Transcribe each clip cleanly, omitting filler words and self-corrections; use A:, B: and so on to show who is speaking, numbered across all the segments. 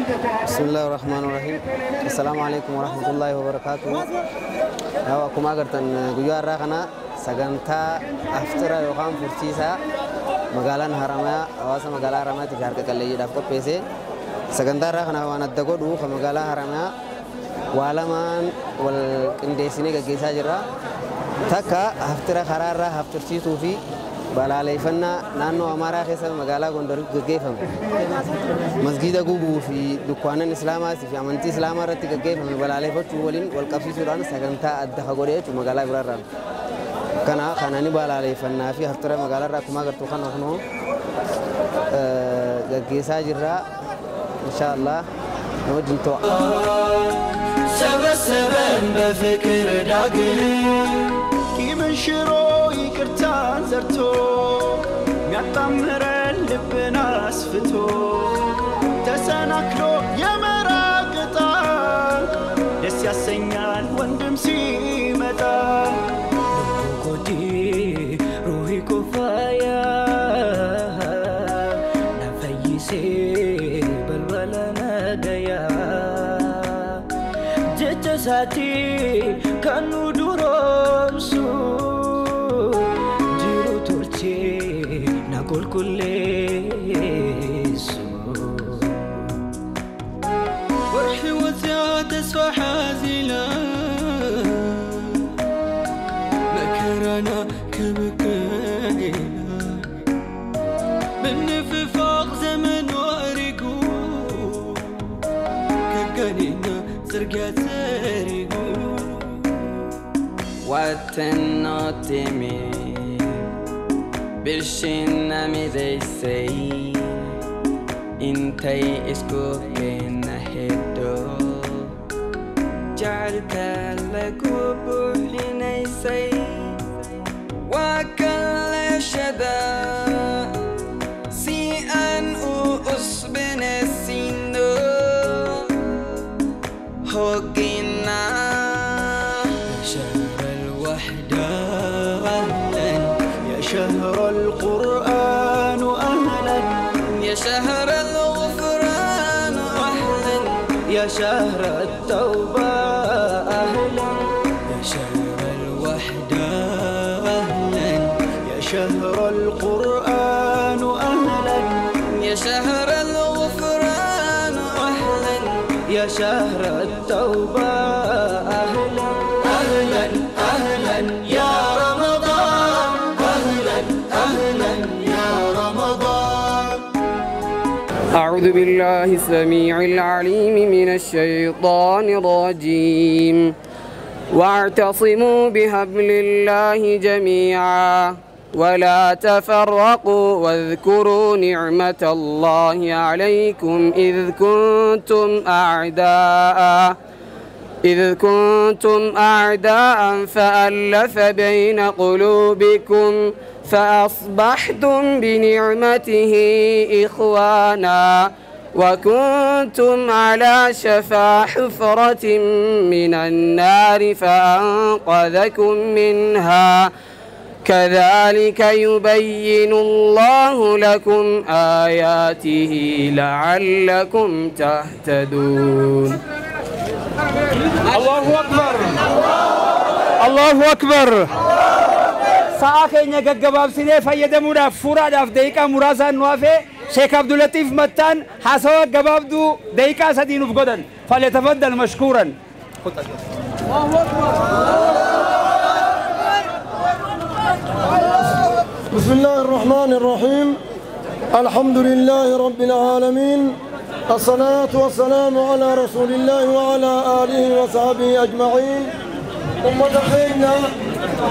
A: بسم الله الرحمن الرحيم. السلام عليكم ورحمة الله وبركاته. Akkuma agartan guyyaa har'aa kana sagantaa aftira yookaan fursiisaa magaalaan Haramayaa hawaasa magaalaa Haramayaatiif harka qalleeyyiidhaaf qopheesse. Sagantaa har'aa kana waan adda godhu kan magaalaa Haramayaa waa lamaan wal qindeessinee gaggeessaa jirra. Takka haftira karaarraa haftirsiisuu fi balaaleffannaa naannoo Amaaraa keessa magaalaa Gondoritti gaggeeffame. Masgiida gubuu fi dukkaanan Islaamaa fi amantii Islaamaa irratti gaggeeffame balaaleffachuu waliin wal qabsiisuudhaan sagantaa adda godhee jechuudha magaalaa biraarraan. Kana kanani balaaleffannaa fi haftira magaalaarraa akkuma agartu kana kunoo gaggeessaa jirra. Insha Allah nu wajjin to'a.
B: ሰበሰበን በፍቅር ዳግም ቂምን ሽሮ ይቅርታን ዘርቶ ሚያጣምረን ልብን አስፍቶ ተሰናክሎ የመራቅ ዕጣ ደስ ያሰኛል ወንድም ሲመጣ ኮዲ ሩሂ ኩፋያ ነፈይሴ በልበለ ነገያ jecha kan nu duroomsu jiru tolchee na qulqulleessu.
C: والحوت يا ተስፋ ሓዚላ መከራና ከበከይና ብንፍፋቕ ዘመን ወሪጉ ከጋኔና ጽርግያ ተሪጉ
D: واتنوتمي بالشنا مديسي انتي اسكوكين هدو جعلت لك بحنيسي وكل شدا سي ان أصبن السندو هوكينا
C: شهر الوحدة أهلا
B: يا شهر القرآن أهلا
D: يا شهر الغفران أهلا
B: يا شهر التوبة أهلا
C: يا شهر الوحدة أهلا
B: يا شهر القرآن أهلا
D: يا شهر الغفران أهلا
B: يا شهر التوبة أهلا أهلا أهلا يا رمضان أهلا أهلا يا رمضان.
D: أعوذ بالله السميع العليم من الشيطان الرجيم. واعتصموا بحبل الله جميعا ولا تفرقوا واذكروا نعمة الله عليكم إذ كنتم أعداء فألف بين قلوبكم فأصبحتم بنعمته إخوانا وكنتم على شفا حفرة من النار فأنقذكم منها كذلك يبين الله لكم آياته لعلكم تهتدون.
E: الله أكبر الله أكبر. Sa'a keenya gaggabaabsinee fayyadamuudhaaf fuuraadhaaf daqiiqaa muraasaan nu hafe Sheek Abdulatiif Mattaan haasawa gabaabduu daqiiqaa sadii nuuf godhan. Falyatafaddal mashkuuran.
F: بسم الله الرحمن الرحيم. الحمد لله رب العالمين، الصلاة والسلام على رسول الله وعلى آله وصحبه أجمعين. أمة خيرنا،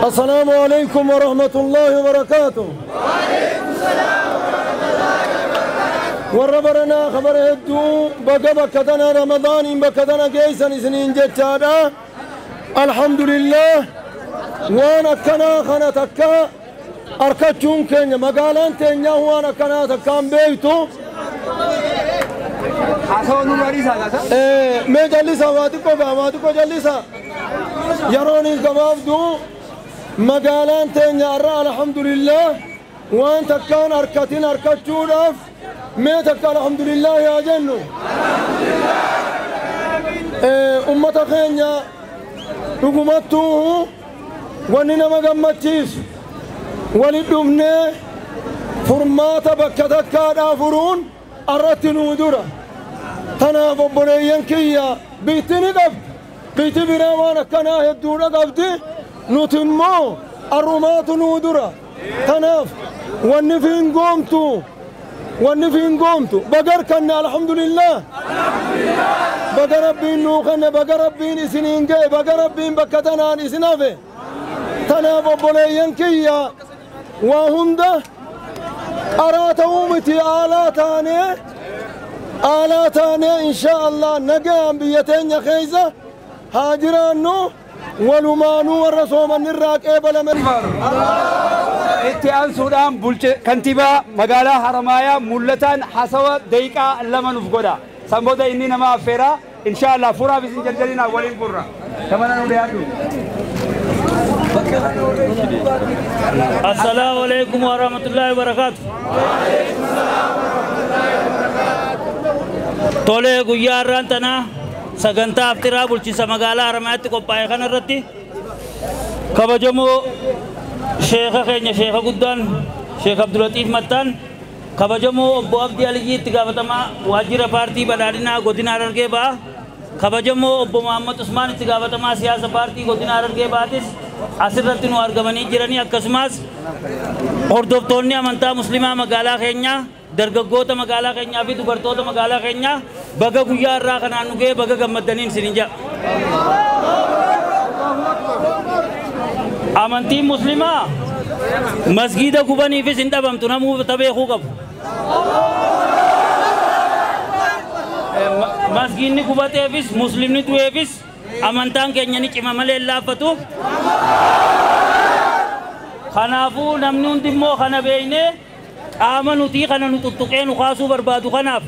F: السلام عليكم ورحمة الله وبركاته.
G: وعليكم السلام ورحمة الله وبركاته.
F: وربرنا خبر هدو بقى بكتنا رمضان بكتنا جيسا سنين جتادا. الحمد لله وانا كنا خنتك أركتشون كينيا مقالان تينيا وانا كنا تكام بيتو mee jallisaa waa xiqqoo ba'a waa xiqqoo jallisaa yeroon gabaabduu magaalaan teenya har'a alhamdulillah waan takkaan harkatin harkachuudhaaf Mee takka alhamdulillah yaa jennu. Ummata keenya, dhugumattuu wanni nama gammachiisu walit dhufnee furmaata bakka takkaadhaa furuun arratti nuu dura. Tanaaf obboleeyyan kiyya, biitti ni qabdi, biitti biraa waan akkanaa hedduudha qabdi, nuti immoo arrumaatu nuu dura. Tanaaf wanni fiingoomtu, wanni fiingoomtu bagar kanne. Alhamdulillah, baga Rabbiin nuu kenne, baga Rabbiin isiniin ga'e, baga Rabbiin bakka tanaan isin hafe. Tanaaf obboleeyyan kiyya, waa hunda qaraa ta'uu miti, aalaa taanee, aalaa taanee, inshaa Allah nagaan biyya teenya keessa haa jiraannu. Walumaanuu warra soomanni irraa qeebalame.
E: Itti aansuudhaan bulche kantiibaa magaalaa Haramaayaa Mul'ataan hasawa daqiiqaa 2 nuuf godha. San booda inni nama affeera. Inshaallah furaaf isin jaljalinaa waliin furra. Kamana nu dhiyaadhu.
H: السلام عليكم ورحمة الله وبركاته. Tolee, guyyaa har'aan tanaa sagantaa aftiraa bulchiinsa magaalaa Haramayaatti qophaa'e kana irratti kabajamoo sheeka keenya, sheeka guddaan Sheek Abdulatiif Mattaan, kabajamoo obbo Abdii Aliyyii, itti gaafatamaa waajjira paartii badhaadhinaa godina Harargee Ba'a, kabajamoo obbo Muhammad Usmaan, itti gaafatamaa siyaasa paartii godina Harargee Ba'aatis asirratti nu argamanii jiranii, akkasumas hordoftoonni amantaa muslimaa magaalaa keenyaa, dargaggoota magaalaa keenyaa fi dubartoota magaalaa keenyaa, baga guyyaa irraa kanaan nu ga'e, baga gammaddaniin isin jedha. Amantiin muslimaa masgiida gubaniifis hin dhabamtu, namuu beekuu qabu. Masgiidni gubateefis, muslimni du'eefis amantaan keenya ni cima malee hin laaffatu. Kanaafuu namni hundi immoo kana beeknee qaama nutii kana nu tuttuqee nu kaasuu barbaadu kanaaf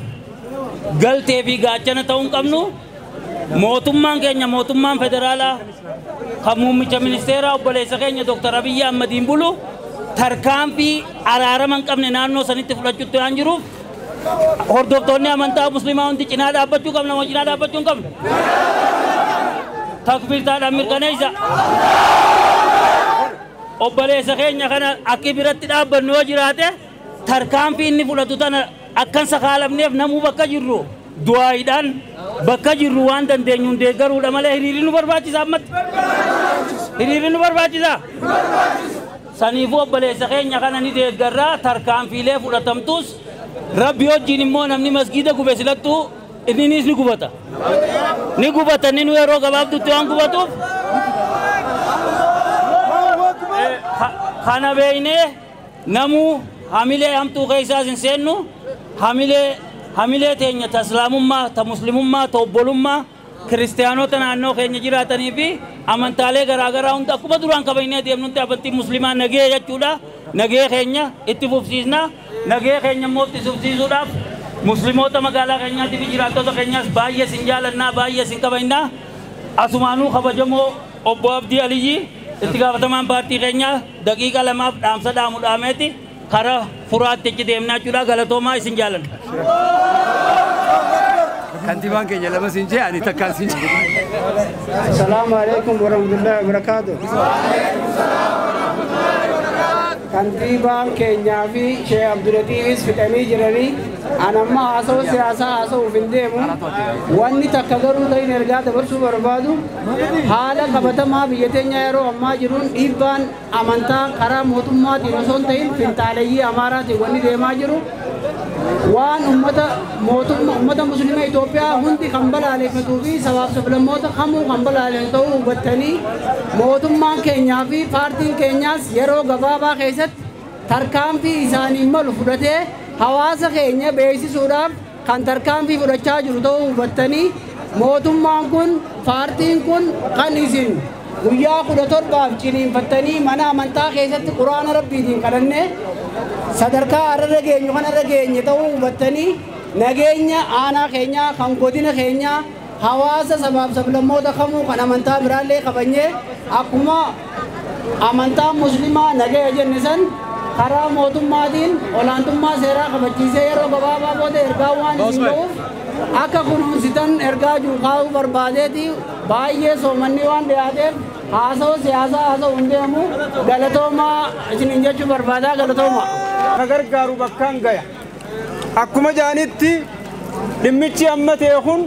H: galtee fi gaachana ta'uu hin qabnu. Mootummaan keenya, mootummaan federaalaa kan muummicha ministeeraa obboleessa keenya Dr. Abiyyi Ahmadiin bulu, tarkaanfii araarama hin qabne naannoo sanitti fudhachuutti waan jiruuf, hordoftoonni amantaa muslimaa hundi cinaa dhaabbachuu qabna moo cinaa dhaabbachuu hin qabnu? Takbiirtaadhaan mirkaneessa. Obboleessa keenya kana akki biratti dhaabbannu yoo jiraate, tarkaanfii inni fudhatu tana akkan sakaalamneef namuu bakka jirru du'aayiidhaan bakka jirru waan dandeenyuun deeggaruudha malee hiriirri nu barbaachisa ammatti. Hiriirri nu barbaachisa. Saniifuu obboleessa keenya kana ni deeggarraa. Tarkaanfiilee fudhatamtus Rabbi wajjin immoo namni masgiida gube silattuu inninis ni gubata. Ni gubata, inni nu yeroo gabaabdutti waan gubatuuf kana beeynee namuu hamilee hamtuu keessaas hin seennu. Hamilee teenya ta islaamummaa, ta muslimummaa, ta obbolummaa, kiristaanota naannoo keenya jiraatanii fi amantaalee garaagaraa hunda akkuma duraan kabajnee deemnutti, amantiin muslimaa nagee jechuudha. Nagee keenya itti fufsiisna. Nagee keenya immoo itti fufsiisuudhaaf musliimoota magaalaa keenyaatii fi jiraattota keenyaas baay'ee sin jaalannaa, baay'ee sin kabajnaa. Asumaanuu kabajamoo obbo Abdii Aliyyi, itti gaafatamaan paartii keenyaa, daqiiqa 2f dhaamsa dhaamu dhaameeti karaa furaatti achi deemnaa jechuudha. Galatoomaa, isin jaalanna.
E: Kantiibaan keenya lama siin jee, ani takkaan siin jee.
I: السلام عليكم ورحمة الله وبركاته. Kantiibaan keenyaa fi Sheekh Abdulatiifis fixanii jiranii, ani amma haasawaa siyaasaa haasa'uuf hin deemu. Wanni takka garuu ta'in ergaa dabarsuu barbaadu, haala qabatamaa biyya teenya yeroo ammaa jiruun dhiibbaan amantaa karaa mootummaatiin osoo hin ta'in finxaaleyyii Amaaraatiin wanni deemaa jiru waan ummata mootummaa ummata muslima Itoophiyaa hundi kan balaaleffatuu fi sabaaf sablammoota kamuu kan balaaleffatu ta'uu hubattanii, mootummaan keenyaa fi paartiin keenyaas yeroo gabaabaa keessatti tarkaanfii isaaniin malu fudhatee hawaasa keenya beeksisuudhaaf kan tarkaanfii fudhachaa jiru ta'uu hubattanii, mootummaan kun, paartiin kun kan isin guyyaa 17f ciniinfattanii mana amantaa keessatti quraana Rabbiitiin kadhannee sadarkaa har'a geenyu kanarra geenye ta'uu hubattanii, nageenya aanaa keenyaa, kan godina keenyaa, hawaasa sabaaf sablammoota kamuu kan amantaa biraallee kabajnee, akkuma amantaan muslimaa nagaya jenne san Karaa mootummaatiin olaantummaa seeraa kabachiisee yeroo gabaabaa booda ergaa waan isin ga'uuf akka kunuunsitan ergaa jiru kaa'uu barbaadeeti. Baay'ee soomanni waan dhiyaateef haasa'u siyaasaa haasa'u hin deemu. Galatoomaa isiniin jechuu barbaadaa, galatooma.
E: Ka gargaaru bakkaan gaya. Akkuma jaanitti dhimmichi amma ta'e kun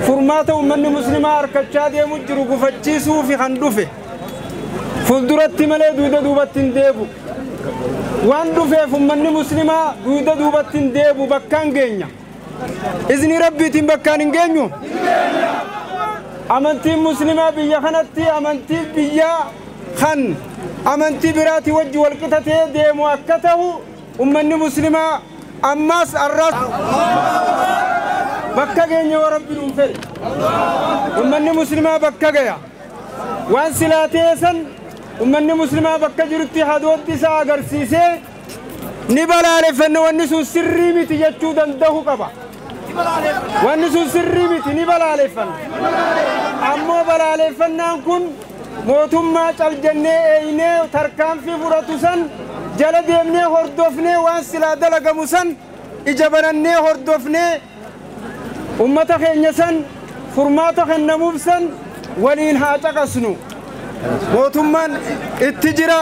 E: furmaata uummanni muslimaa harkachaa deemu jiru gufachiisuu fi kan dhufe fuulduratti malee duuda duubatti hin deebu. Waan dhufeef uummanni muslimaa duuda duubatti hin deebu, bakkaan geenya. Izni rabbiitiin bakkaan hin geenyu. Amantiin muslimaa biyya kanatti amantii biyyaa kan amantii biraatii wajji walqixa ta'ee deemu akka ta'u uummanni muslimaa ammaas arraas bakka geenya yoo rabbi nuun fedhe. Uummanni muslimaa bakka gaya. Waan silaa ta'e san uummanni muslimaa bakka jirutti hadootti isaa agarsiisee ni balaaleffanne, wanni sun sirrii miti jechuu danda'u qaba. Wanni sun sirrii miti ni balaaleffanne. Ammoo balaaleffannaan kun mootummaa cal jennee eeynee tarkaanfii fudhatu san jala deemnee hordofnee waan silaa dalagamu san ija banannee hordofnee ummata keenya san furmaata kennamuuf san waliin haa caqasnu. Mootummaan itti jira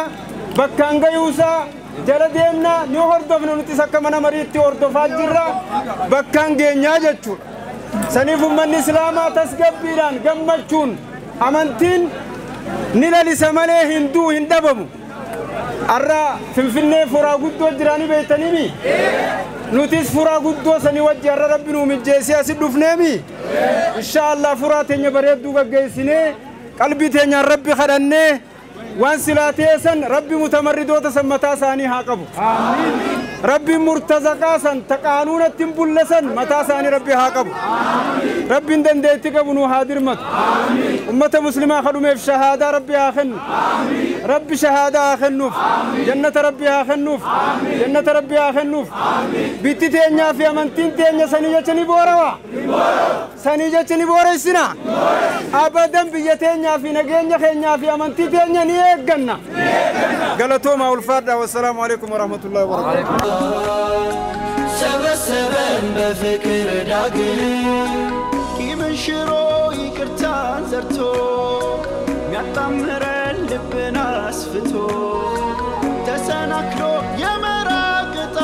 E: bakkaan gayuusaa jala deemna ni hordofna, nutis akka mana mariitti hordofaa jirra bakkaan geenyaa jechuudha. Saniif uummanni islaamaa tasgabbiidhaan gammachuun amantiin ni lalisa malee hin du'u, hin dhabamu. Har'a Finfinnee furaa guddoo jiraanii beektaniimi? Nutis furaa guddoo sanii wajji har'a rabbi nuu mijjeessee asi dhufneemi? Inshaallah furaa teenya bareedduu gaggeessinee qalbii teenyaan rabbi kadhannee waan silaa ta'e san rabbi mutamarridoota san mataa isaanii haa qabu. Rabbi murtazaqaa san ta qaanuunatti hin bulle san mataa isaanii rabbi haa qabu. Rabbiin dandeettii qabu nuu haa dirmatu. Ummata muslimaa kadhumeef shahaadaa rabbi haa kennu. Rabbi shahaadaa haa kennuuf. Jannata rabbi haa kennuuf. Jannata rabbi haa kennuuf. Bitti teenyaa fi amantiin teenya sanii jecha ni boorawa. Sanii jecha ni booreessina. Abadan biyya teenyaa fi nageenya keenyaa fi amantii teenya ni eegganna. Galatoomaa, ulfaadhaa. Wassalaamu alaikum warahmatullahi wabarakatuh.
B: ሰበሰበን በፍቅር ዳግም ቂምን ሽሮ ይቅርታን ዘርቶ ሚያጣምረን ልብን አስፍቶ ተሰናክሎ የመራቅ ዕጣ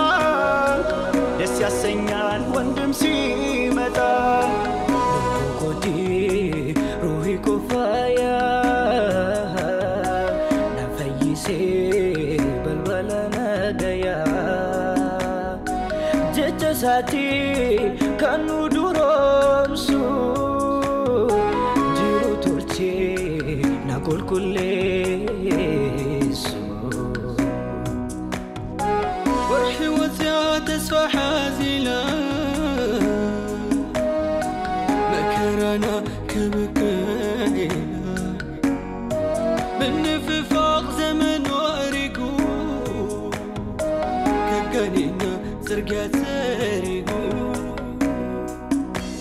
B: ደስ ያሰኛል ወንድም ሲመጣ።
C: Koti ruhi kufaya na fayyise balbala nagaya jecha isaati kan nu duroomsu jiru tolchee na qulqulleessu.
B: فرحي وسع ተስፋ حازلة مكرنا كبكينا بالنفاق زمن وارقو كقنينا زرقات سرقو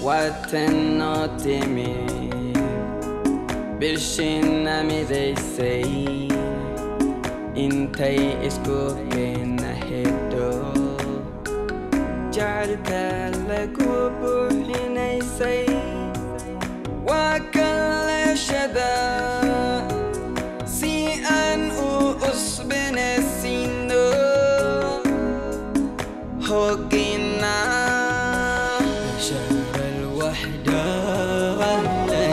D: واتنوتمي بالشنامي they say intay isku keena hedo jacaylka lagu buuxinaysay waa kaleeshada si aan u cusbinaysiino hoggina.
C: شهر الوحدة أهلا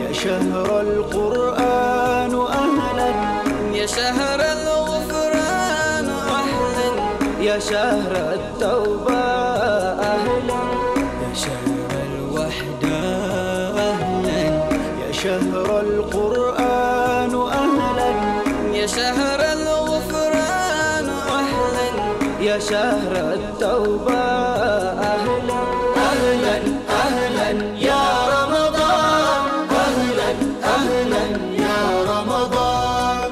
B: يا شهر القرآن أهلا
D: يا شهر الغفران أهلا
B: يا شهر التوبة أهلا
C: يا شهر الوحدة أهلا
B: يا شهر القرآن أهلا
D: يا شهر الغفران أهلا
B: يا شهر التوبة أهلا أهلا أهلا يا رمضان أهلا أهلا يا رمضان.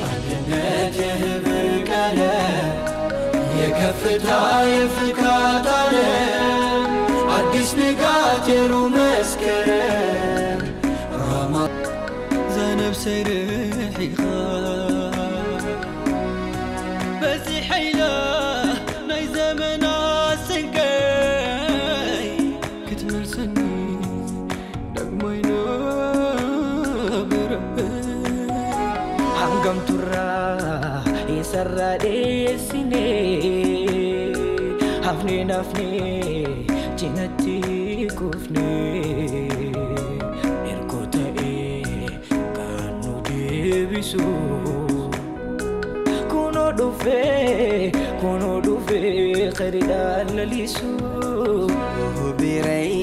B: አንድነትህ ብርቅ ነው የከፍታ የፍካት ዓለም አዲስ ንጋት የሩህ መስከረም
C: ዘነብሰይ ርሒኻ Isarraa dheessine hafne nafne cinatti kufne ergoo ta'ee kan nu deebisu kunoo dhufee khayriidhaan lalisu.
D: Biray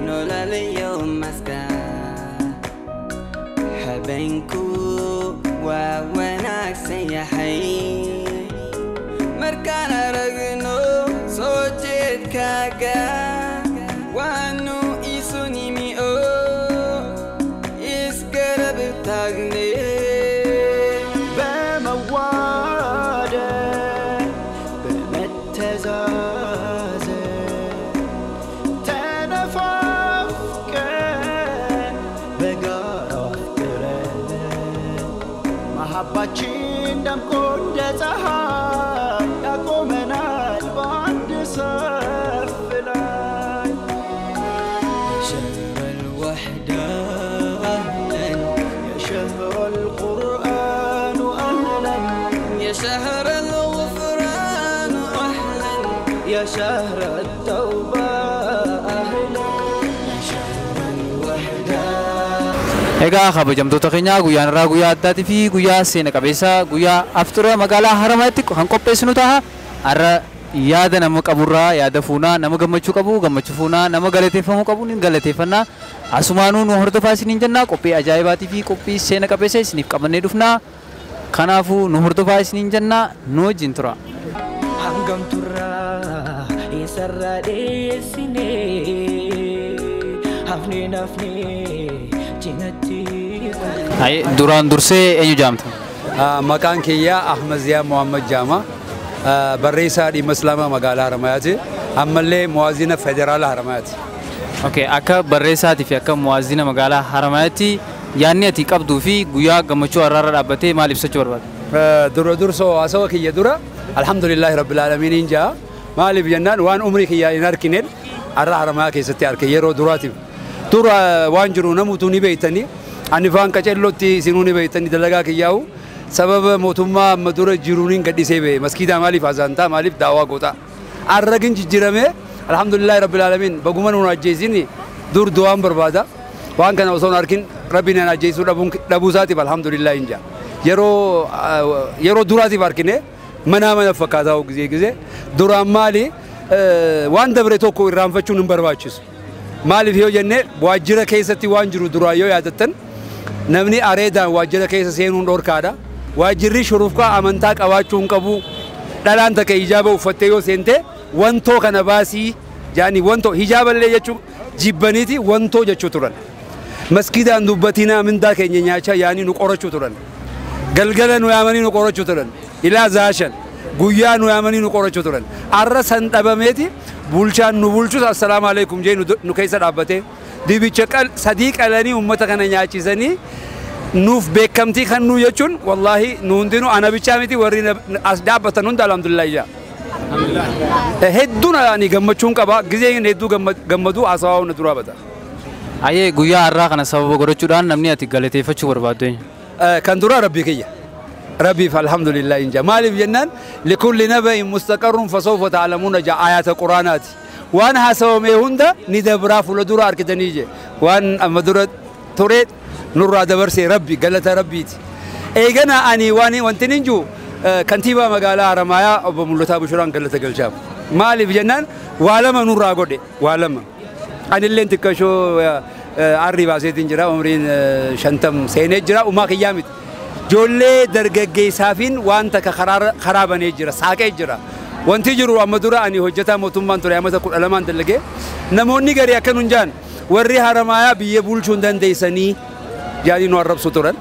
D: nololayo maska habeenku waa wanaagsan yahay markaan aragno soo jeedkaaga waanu isu nimi oo isgarab taagne
B: በመዋደድ በመተዛዘን ተነፋፍቀን በጋራ አፍቅረን መሃባችን ደምቆ እንደ ፀሐይ ያቆመናል በአንድ ሰልፍ ላይ።
C: شهر الوحدة أهلا
B: يا شهر القرآن أهلا
D: يا شهر الغفران أهلا
C: يا شهر التوبة أهلا يا شهر الوحدة.
J: Egaa kabajamtoota keenyaa guyyaan irraa guyyaa addaatii fi guyyaa seena qabeessa guyyaa aftura magaalaa Haramaatti kan qopheessinu ta'a. Har'a yaada nama qaburraa yaada fuunaa nama gammachuu qabu gammachuu fuunaa nama galateeffamuu qabu ni galateeffannaa. Asumaanuu nu hordofaa isiniin jennaa qophii ajaa'ibaatii fi qophii seena qabeessa isiniif qabannee dhufnaa. Kanaafuu nu hordofaa isiniin jennaa nu wajjin tura.
C: Hangam turraa isarraa dheessine hafne nafne cinatti
J: Ayi duraan dursee eenyu jaamta?
E: Maqaan kiyyaa Ahmad Ziyaa Muhammad Jaama. Barreessaa dhimma Islaamaa magaalaa Haramayaati. Ammallee muwaazina federaala Haramayaati.
J: Okay, akka barreessaatii fi akka muwaazina magaalaa Haramayaatti yaadni ati qabduu fi guyyaa gammachuu har'aarra dhaabbatee maal ibsachuu barbaadda?
E: Dura dursoo haasawa kiyya dura alhamdulillahi rabbil aalamiin jaa. Maaliif jennaan waan umrii kiyyaa hin arkineen har'a Haramayaa keessatti arke yeroo duraatiif. Dura waan jiru namuutu ni beeytanii ani faan qacellotti isinuu ni beeytanii dalagaa kiyyaa'u sababa mootummaa amma dura jiruuniin gadhiisee ba'e maskiidaa maaliif hazaantaa maaliif daawaa gootaa. Har'a gin jijjiiramee alhamdulillahi rabbil aalamiin baguma nuun ajjeesini dur du'aan barbaada. Waan kana osoo hin arkin rabbiin hin ajjeesuu dhabuu isaatiif alhamdulillahi hin jaa. Yeroo duraatiif arkine mana mana fakkaataa gizee gizee duraan maali waan dabre tokko irraanfachuun hin barbaachisu. Maaliif yoo jenne waajjira keessatti waan jiru duraan yoo yaadattan namni areedaan waajjira keessa seenuun dhorkaadha. Waajjirri shurufkaa amantaa qabaachuu hin qabu. Dhalaan takka hijaaba uffattee yoo seente wantoo kana baasii jaani wantoo hijaaballee jechuun jibbaniiti wantoo jechuu turan. Maskiidaan dubbatinaa mindaa keenya nyaachaa yaanii nu qorachuu turan. Galgala nu yaamanii nu qorachuu turan. Ilaa zaashan guyyaa nu yaamanii nu qorachuu turan. Arra san dhabameeti bulchaan nu bulchus assalaamu alaikum jee nu keessa dhaabbatee dibicha sadii qalanii uummata kana nyaachisanii nuuf beekamtii kan nu jechuun wallaahi nu hundinuu ana bichaa miti warri as dhaabbatan hunda alhamdulillah jaa. Hedduun ani gammachuun qaba gizeen hedduu gammaduu haasawaa na duraa bata.
J: Ayyee guyyaa har'aa kana sababa godhachuudhaan namni ati galateeffachuu barbaaddu eenyu?
E: Kan duraa rabbii kiyya. Rabbiif alhamdulillah hin jaa. Maaliif jennaan likulli naba'in mustaqarrun fasawfa ta'lamuuna jaa ayaata quraanaati. Waan haasawame hunda ni dabraa fuula dura argitanii je. Waan amma dura ture nurraa dabarsee rabbi galata rabbiiti. Eegana ani waan wanti nin jiru kantiibaa magaalaa Haramayaa obbo Mul'ataa Bushuraan galata galchaaf. Maaliif jennaan waa lama nurraa godhe waa lama. Anilleen xiqqashoo arrii baaseetiin jira umriin 50 seenee jira umaa kiyyaa miti. Ijoollee dargaggeessaafiin waan takka karaa banee jira saaqee jira. Wanti jiru amma dura ani hojjetaa mootummaan ture amata 12 dalagee namoonni garii akka nun jaan warri Haramayaa biyya bulchuu hin dandeessanii jaanii nu arrabsu turan.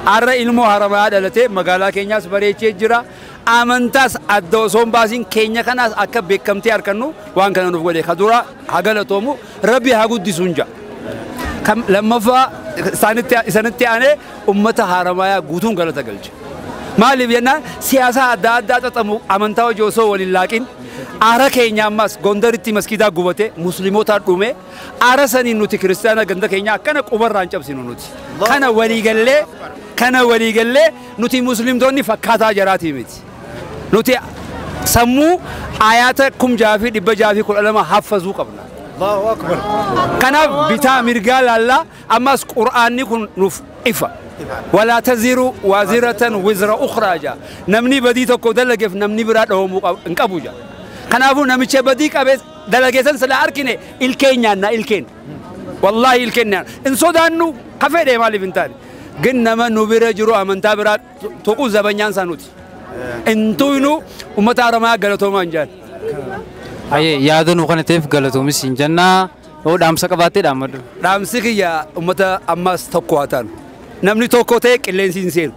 E: Har'a ilmoo Haramayaa dhalatee magaalaa keenyaas bareechee jira. Amantaas adda osoo hin baasiin keenya kanaas akka beekamtii argannu waan kana nuuf godhe. Ka dura haa galatoomu rabbi haa guddisu hin jaa. Lammaffaa isaanitti aanee uummata Haramayaa guutuun galata galche. Maaliif jennaan siyaasa adda addaa xaxamu amantaa hojii osoo waliin laaqin aara keenya ammas Gondaritti maskiidaa gubate musliimotaa dhume aara saniin nuti kiristaana ganda keenya akkana qubarraa hin cabsinu nuti. Kana waliigallee nuti muslimtoonni fakkaataa jaraatii miti. Nuti sammuu ayaata 6612 haffazuu qabna.
F: Allahu akbar.
E: Kanaaf bitaa mirgaa laallaa ammas qur'aanni kun nuuf ifa. Walaa taziru waaziratan wizra ukhraa jaa. Namni badii tokko dalageef namni biraa dhahumuu hin qabu jaa. Kanaafuu namicha badii qabee dalageessan sila arkine ilkeen nyaanna ilkeen. Wallaahi ilkeen nyaanna. Hin sodaannu kafeedhee maaliif hin taane. Gin nama nu bira jiru amantaa biraa tuquu zabanyaan isaa nuti. Intuinu uummata Oromoo galatoomaa hin jaan.
J: Ayyee yaada nu kana ta'eef galatoomis hin jennaa. Yoo dhaamsa qabaattee dhaammadhu.
E: Dhaamsi kiyya uummata ammas tokko haa taanu. Namni tokko ta'e qilleensi hin seenu.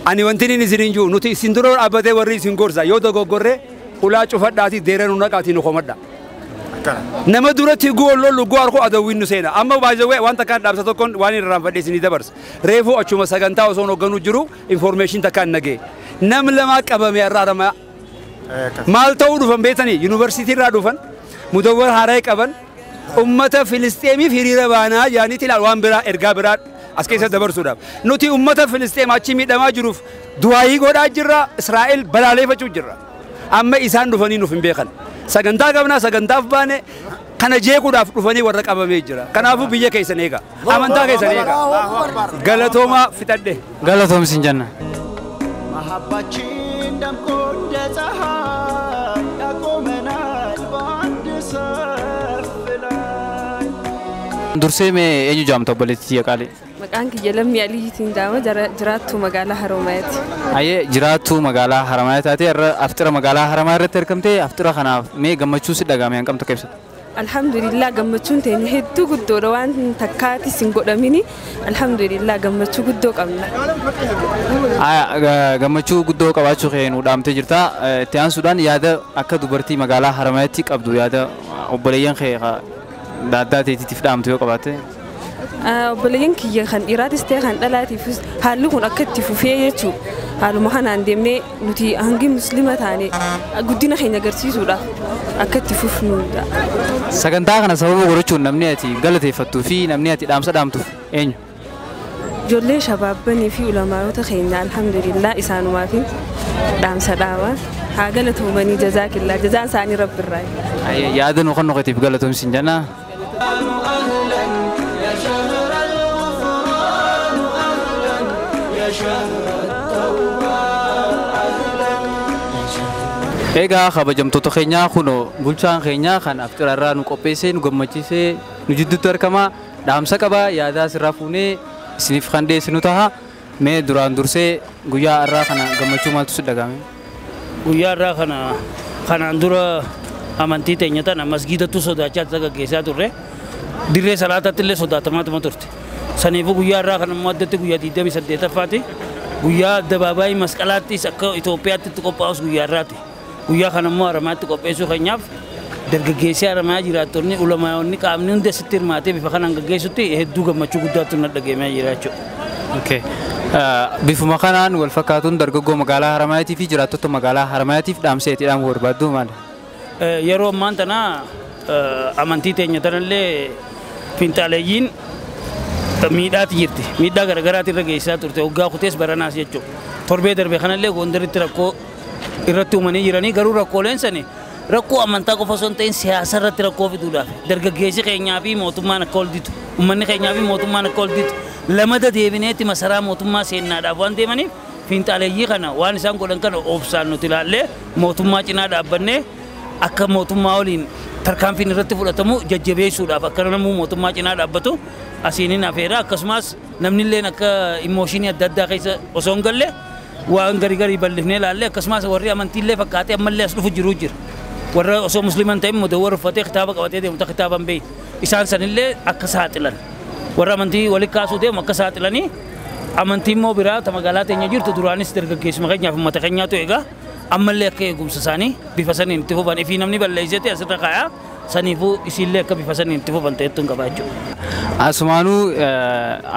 E: Ani wanti inni isin hin jiru nuti isin dura dhaabbatee warri isin gorsa yoo dogoggorree ulaa cufadhaatii deera nu naqaatii nu komadha. Nama duratti guu lollu guu harkoo adawwiin nu seena. Amma baay'ee waan takkaan dhaamsa tokkoon waan irraanfadhee isinii dabarsa. Reefuu achuma sagantaa osoo hoogganuu jiru information takkaan nagee. Nam lama qabame irraa Haramaa. Maal ta'uu dhufan beektanii yuunivarsiitii irraa dhufan mudawwar haaraa qaban ummata Filisxeemiif hiriira baanaa jaaniitti ilaal waan biraa ergaa biraa as keessa dabarsuudhaaf. Nuti ummata Filisxeem achi miidhamaa jiruuf du'aayii godhaa jirra Israa'el balaaleeffachuu jirra. Amma isaan dhufanii nuuf hin beekan. Sagantaa qabnaa sagantaaf baane kana jeequudhaaf dhufanii warra qabamee jira. Kanaafuu biyya keessan eega. Amantaa keessan eega. Galatoomaa fixadhe.
J: Galatoomis hin jenna.
B: መሀባችን ደምቆ እንደ ፀሐይ ያቆመናል በአንድ ሰልፍ ላይ።
J: Dursee mee eenyu jaamta obboleettii qaalii?
K: Maqaan kiyya Lammii Aliyyiitiin jaama jiraattuu magaalaa Haroomayaati.
J: Ayyee jiraattuu magaalaa Haroomayaa taatee irra aftira magaalaa Haroomayaa irratti argamtee aftira kanaaf mee gammachuu si dhagahame hanqamtu akka ibsatu?
K: Alhamdulillah gammachuun teenya hedduu guddoodha waan takkaatis hin godhamini alhamdulillah gammachuu guddoo qabna.
J: Gammachuu guddoo qabaachuu kee nu dhaamtee jirta. Itti aansuudhaan yaada akka dubartii magaalaa Haroomayaatti qabdu yaada obboleeyyan kee daaddaa teetiitiif dhaamtu yoo qabaatte.
K: Obboleeyyan kiyya kan dhiiraatis ta'e kan dhalaatiifis haalli kun akka itti fufee jechuudha. Haaluma kanaan deemnee nuti hangi muslima taane guddina keenya agarsiisuudhaaf akka itti fufnudha.
J: Sagantaa kana sababa godhachuun namni ati galateeffattuu fi namni ati dhaamsa dhaamtuuf eenyu?
K: Ijoollee shabaabbanii fi ulamaayota keenya alhamdulillah isaanumaaf dhaamsa dhaama. Haa galatoomanii jazaakillaa jazaan isaanii rabbirraa.
J: Yaada nu kan nuqatiif galatoomsi hin jenna.
B: يا شهر الغفران أهلا يا شهر التوبة أهلا.
J: Egaa kabajamtoota keenyaa kunoo bulchaan keenyaa kan aftira irraa nu qopheessee nu gammachiisee nu jidduutti argama. Dhaamsa qaba yaadaa sirraa fuunee isiniif kan dhiyeessinu taha. Mee duraan dursee guyyaa irraa kana gammachuu maaltu si dhagahame?
H: Guyyaa irraa kana kanaan dura amantii teenya tana masgiidatu sodaachaa gaggeessaa turre. Dirree salaataatti illee sodaatamaatuma turte. Saniifuu guyyaa irraa kana immoo addatti guyyaa 28ffaati. Guyyaa addabaabaayii masqalaattis akka Itoophiyaatti itti qophaa'us guyyaa irraati. Guyyaa kana immoo Haramaatti qopheessuu keenyaaf dargaggeessi Haramaa jiraattonni ulamaa'onni qaamni hundi asitti hirmaatee bifa kanaan gaggeessutti hedduu gammachuu guddaatu na dhaggeemee jira jechuudha.
J: Okay. Bifuma kanaan wal fakkaatuun dargaggoo magaalaa Haramaatii fi jiraattota magaalaa Haramaatiif dhaamsa itti dhaamu barbaaddu maali?
H: Yeroo ammaan tana amantii teenya tanallee finxaaleeyyiin miidhaati jirti. Miidhaa garaagaraati irra geessisaa turte hoggaa kutees baranaas jechuudha. Torbee darbe kanallee Gondaritti rakkoo irratti uumanii jiranii garuu rakkooleen sani rakkoo amantaa qofa osoo hin ta'in siyaasa irratti rakkoo fiduudhaaf dargaggeessi keenyaa fi mootummaan akka ol ditu uummanni keenyaa fi mootummaan akka ol ditu lamada deebineetti masaraa mootummaa seennaadhaaf waan deemaniif finxaaleeyyii kana waan isaan godhan kana obsaan nuti ilaallee mootummaa cinaa dhaabbannee akka mootummaa waliin tarkaanfiin irratti fudhatamu jajjabeessuudhaaf akka namni mootummaa cinaa dhaabbatu asiin afeera akkasumas namni illee akka immooshinii adda addaa keessa osoo hin galle waan garii garii bal'ifnee ilaalle akkasumas warri amantiillee fakkaatee ammallee as dhufu jiru jira. Warra osoo musliiman ta'in mudawwar uffatee kitaaba qabatee deemu ta kitaaba hin beekne isaan sanillee akka saaxilan warra amantii walitti kaasuu deemu akka saaxilanii amantii immoo biraa ta magaalaa teenya jirtu duraanis dargaggeessuma keenyaaf uummata keenyaatu egaa ammallee akka eegumsa isaanii bifa saniin itti fufan ifii namni balleessee asirra kaayaa saniifuu isiillee akka bifa saniin itti fufan ta'ettu hin qabaa jechuudha.
J: Asumaanuu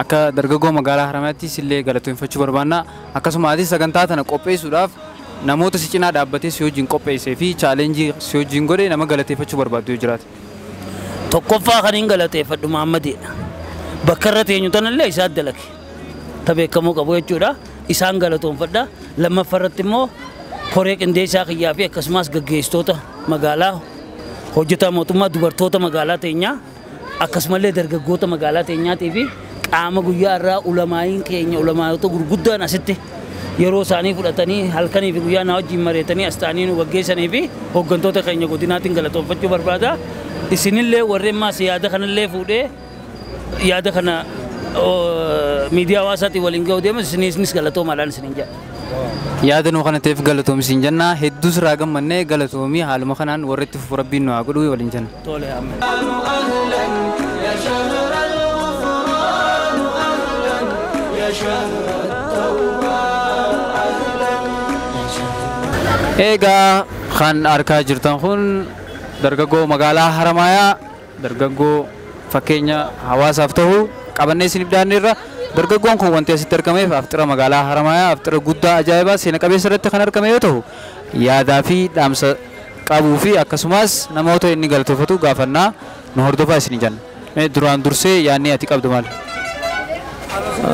J: akka dargaggoo magaalaa Haramaatti isillee galatoomfachuu barbaanna. Akkasuma atis sagantaa tana qopheessuudhaaf namoota si cinaa dhaabbatee si wajjin qopheessee fi chaalenjii si wajjin godhe nama galateeffachuu barbaaddu yoo jiraate.
H: Tokkoffaa kan hin galateeffadhu Mahammadiidha. Bakka irra teenyu tanallee isaan dalage. Ta beekamuu qabu jechuudha. Isaan galatoomfadha. Lammaffaa irratti immoo Koree qindeessaa kiyyaa fi akkasumas gaggeessitoota magaalaa hojjetaa mootummaa dubartoota magaalaa teenyaa akkasumallee dargaggoota magaalaa teenyaatii fi qaama guyyaa irraa ulamaa'iin keenya ulamaayota gurguddaan asitti yeroo isaanii fudhatanii halkanii fi guyyaa na wajjin mareetanii as ta'anii nu gaggeessanii fi hooggantoota keenya godinaatiin galatoonfachuu barbaada. Isinillee warreen maas yaada kanallee fuudhee yaada kana miidiyaa hawaasaatiin waliin ga'uu deemus isinis galatoomaadhaan isiniin jedha.
J: Yaada nuu kana ta'eef galatoomi siin jenna. Hedduu sirraa gammannee galatoomii haaluma kanaan warra itti fufu rabbiin nu haa godhu waliin jenna.
H: Tole ameen.
B: يا شهر الغفران أهلا يا شهر التوبة أهلا.
J: Egaa kan argaa jirtan kun dargaggoo magaalaa Haramaayaa dargaggoo fakkeenya hawaasaaf ta'u qabannee isiniif dhiyaanneerra. Dargaggoon kun wanti asitti argameef aftira magaalaa Haramaayaa aftira guddaa ajaa'ibaa seena qabeessa irratti kan argame yoo ta'u yaadaa fi dhaamsa qabuu fi akkasumas namoota inni galatoofatu gaafannaa nu hordofaa isin jenna. Duraan dursee yaadni ati qabdu maali?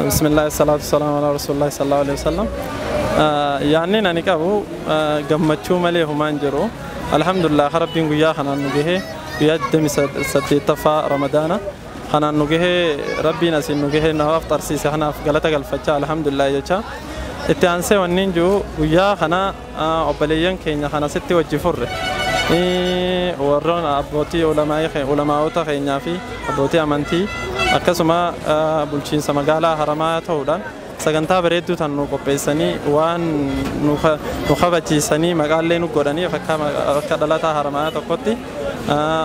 L: Bismillah, salatu wassalamu ala rasulillah sallallahu alaihi wasallam. Yaadni ani qabu gammachuu malee humaan jiru. Alhamdulillah rabbiin guyyaa kanaan nu gahee guyyaa 28ffaa Ramadaana kanaan nu gahee rabbiin asiin nu gahee namaaf tarsiise kanaaf galata galfachaa alhamdulillah jecha. Itti aansee wanni jiru guyyaa kana obboleeyyan keenya kana sitti wajji furre. Warroon abbootii ulamaa'ota keenyaa fi abbootii amantii akkasuma bulchiinsa magaalaa Haramaayaa ta'uudhaan sagantaa bareedduu tan nu qopheessanii waan nu kabachiisanii maqaallee nu godhanii akka dhalataa Haramaayaa tokkotti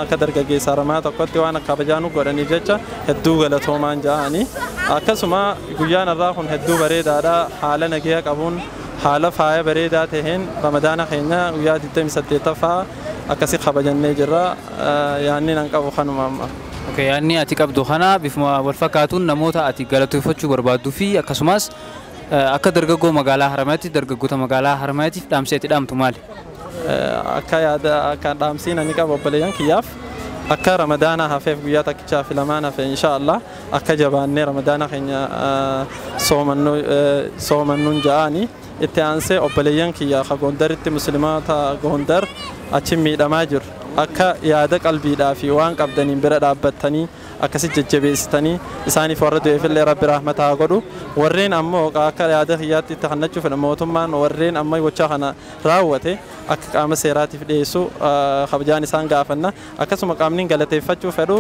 L: akka dargaggeessa Haramaayaa tokkotti waan kabajaa nu godhaniif jecha hedduu galatoomaan ja'anii akkasuma guyyaan irraa kun hedduu bareedaadha haala nagaya qabuun haala faaya bareedaa taheen Ramadaana keenya guyyaa 28ffaa akkasi kabajannee jirra. Yaanni nan qabu kanuma amma.
J: Okay, yaanni ati qabdu kana bifuma wal fakkaatuun namoota ati galatoofachuu barbaadduu fi akkasumas akka dargaggoo magaalaa Haramayaatti dargaggoota magaalaa Haramayaatiif dhaamsi ati dhaamtu maali?
L: Akka yaada akka dhaamsiin ani qabu obboleeyyan kiyyaaf akka Ramadaana hafeef guyyaa takkichaa fi lamaan hafe inshaallah akka jabaannee Ramadaana keenya soomannuun ja'anii itti aansee obboleeyyan kiyyaa ka Gondaritti musliimoota Gondar achi miidhamaa jiru akka yaada qalbiidhaa fi waan qabdaniin bira dhaabbattanii akkasi jajjabeessitanii isaaniif warra du'eefillee rabbi rahmata haa godhu warreen ammoo akka yaada kiyyaatti itti hannachuu fedhan mootummaan warreen amma gochaa kana raawwate akka qaama seeraatiif dhiyeessu kabajaan isaan gaafanna akkasuma qaamni galateeffachuu fedhu